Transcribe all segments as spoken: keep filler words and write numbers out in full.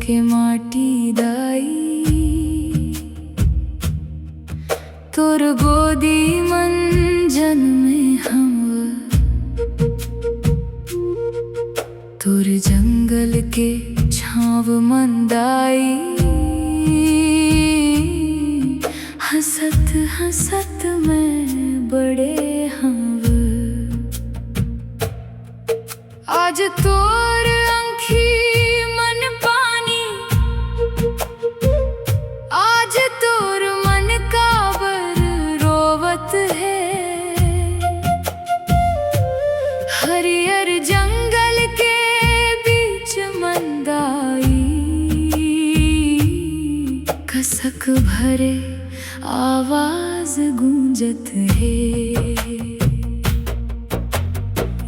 के माटी दाई, तोर गोदी मन जनमे हंव। तोर जंगल के छांव मन दाई, हंसत हंसत मैं बड़े हंव। आज तोर अंखी मन पानी, आज तोर मन काबर रोवत हे। हरियर जंगल के बीच मंदाई, कसक भरे आवाज गूंजत हे।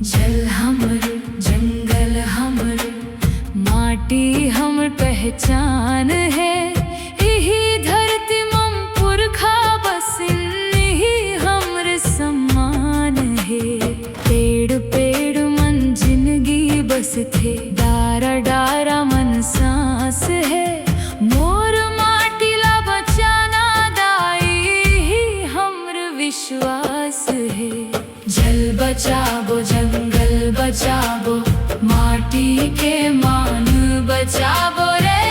जल हमर, जंगल हमर, माटी हमर पहचान हे। इही धरती मम पुरखा बसिन, इही हमर सम्मान हे। पेड़ पेड़ मन जिनगी बसथे, डारा डारा मन सांस हे। मोर माटी ला बचाना दाई, इही हमर विश्वास हे। जल बचाबो, जंगल बचाबो, माटी के मान बचाबो रे।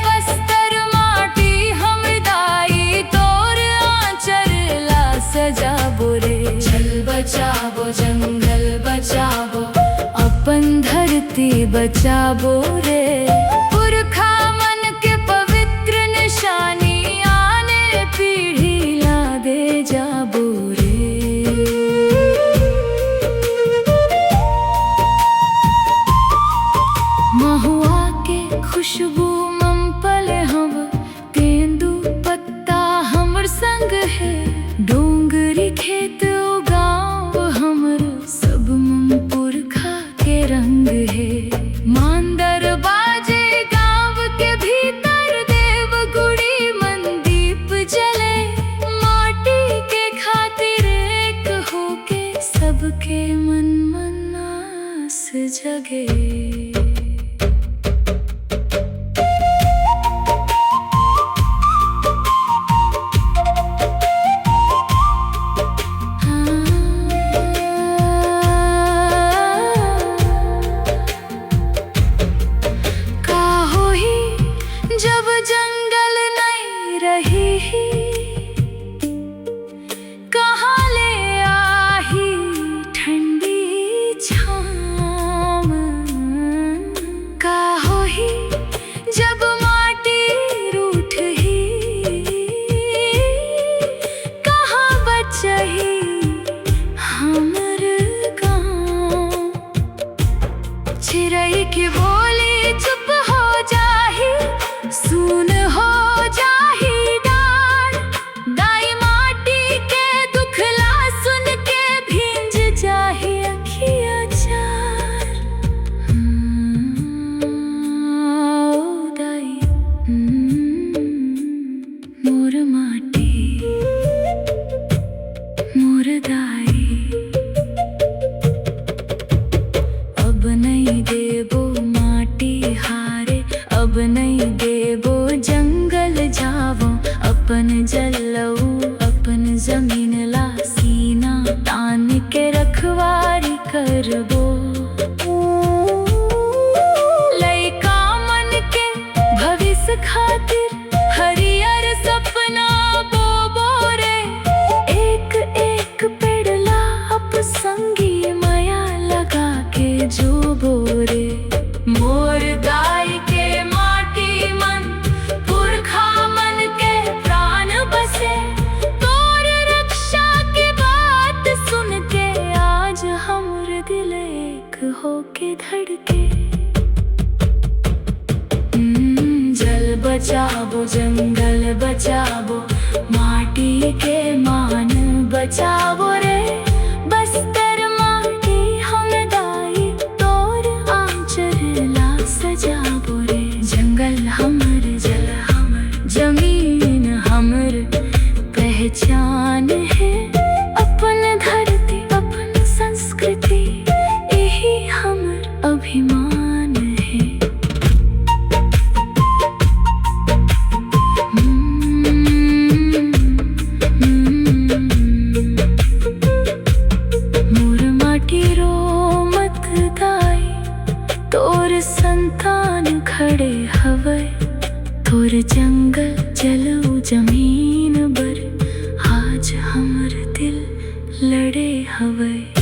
बस्तर माटी हमर दाई, तोर आंचर ला सजाबो रे। जल बचाबो, जंगल बचाबो, अपन धरती बचाबो रे। पुरखा मन के पवित्र निशानी आने पीढ़ी ला दे जाबो रे। महुआ के खुशबू मम पले हंव, तेंदू पत्ता हमर संग हे। डोंगरी खेत अउ गांव हमर, सब मम पुरखा के रंग हे। मांदर बाजे गांव के भीतर, देव गुड़ी मन दीप जले। माटी के खातिर एक होके, सबके मन मन आस जगे। का होही जब जंगल नइ रही, कहाँ ले आही ठंडी छाँव? का होही जब माटी रूठही, कहाँ बचही हमर गाँव? चिरई के बोली चुप हो जाही, सून हो जाही डार। दाई माटी के दुखला सुन के भींज जाही अखिया चार। हम्म, ओ दाई, हम्म। मोर माटी, मोर दाई। अब नइ देबो माटी हारे, अब नइ देबो जंगल जावो। अपन जल अउ अपन जमीन ला सीना तान के रखवारी करबो। लइका मन के भविष्य खातिर हरियर सपना बोबो रे। एक एक पेड़ ला अपन संगी मया लगा के जोबो रे। मोर दाई के माटी मन, पुरखा मन के प्राण बसे। तोर रक्षा के बात सुन के आज हमर दिल एक होके धड़के। हम्म, जल बचाबो, जंगल बचाबो, माटी के मान बचाबो रे। बस्तर माटी हम दाई, तोर आंचल ला सजाबो रे। जंगल हमर, जल हमर, जमीन हमर पहचान हे। अपन धरती, अपन संस्कृति, यही हमर अभिमान हे। लड़े हवय।